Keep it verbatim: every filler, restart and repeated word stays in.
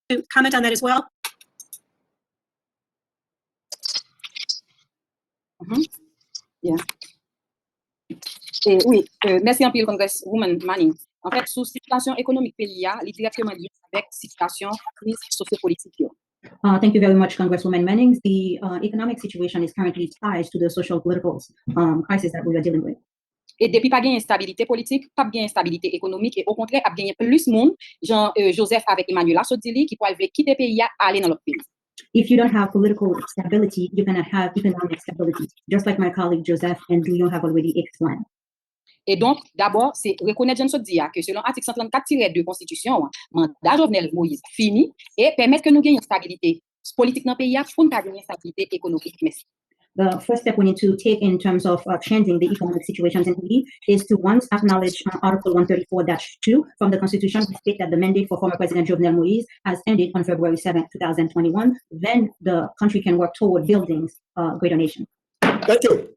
to comment on that as well? Mhm. Yeah. E, wi, euh, mèsi anpil, Congresswoman Manning. An fèt, sou sitiyasyon ekonomik peyi a, li dirèkteman lye avèk sitiyasyon kriz sosyopolitik yo. Uh, thank you very much, Congresswoman Manning. The uh, economic situation is currently tied to the social political um, crisis that we are dealing with. E depi pa genyen stabilite politik, p ap genyen stabilite ekonomik, e okontrè, ap genyen plis moun, jan euh, Joseph avèk Emmanuela sot di li, ki pral vle kite peyi a, ale nan lòt peyi. If you don't have political stability, you cannot have economic stability, just like my colleague Joseph and Douyon have already explained. E donk, dabò, se rekonèt, jan m sot di a, ke selon atik san trannkat tirè de konstitisyon an, manda Jovenel Moïse fini e pèmèt ke nou genyen stabilite politik nan peyi a pou n ka genyen stabilite ekonomik. Mèsi. The first step we need to take in terms of uh, changing the economic situations in Haiti is to once acknowledge uh, Article one thirty-four dash two from the Constitution, which states that the mandate for former President Jovenel Moïse has ended on February seventh, two thousand twenty-one. Then the country can work toward building a greater nation. Thank you.